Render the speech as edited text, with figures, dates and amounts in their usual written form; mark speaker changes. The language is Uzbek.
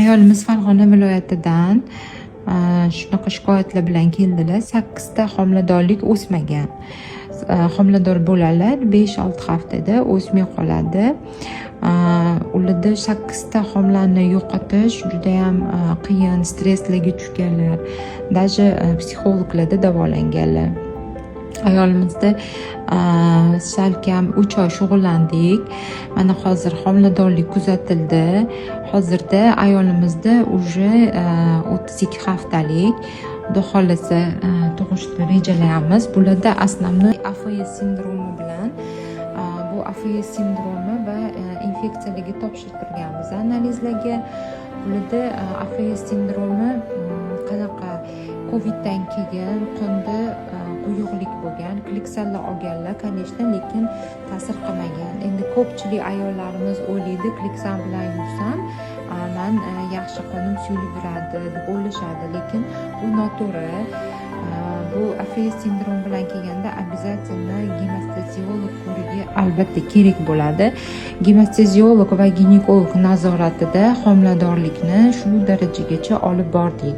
Speaker 1: Ayolimiz Farg'ona viloyatidan shunaqa shikoyatlar bilan keldilar. Sakkizta homiladorlik o'smagan. Homilador bo'ladilar, 5-6 haftada o'smay qoladi. Ularda sakkizta homilani yo'qotish judayam qiyin, stresslarga tushganlar, даже psixologlarda davolanganlar. Ayolimizda salkam 3 oy shug'ullandik. Mana hozir homiladorlik kuzatildi. Hozirda ayolimizda уже 32 haftalik. Xudo xohlasa, tug'ishni rejalayapmiz. Bularda основной АФС sindromi bilan, bu АФС sindromi va infeksiyalarga topshirtirganmiz analizlarga. Bularda АФС sindromi qanaqa? Coviddan keyin qonda quyuqlik bo'lgan, Kleksanlar olganlar, конечно, lekin ta'sir qilmagan. Endi ko'pchilik ayollarimiz o'ylaydi, Kleksan bilan yursam, man yaxshi, qonim suyulib yuradi deb o'ylashadi, lekin bu noto'g'ri. Bu АФС sindrom bilan kelganda обязательно gemostaziolog ko'rigi albatta kerak bo'ladi. Gemostaziolog va ginekolog nazoratida homiladorlikni shu darajagacha olib bordik.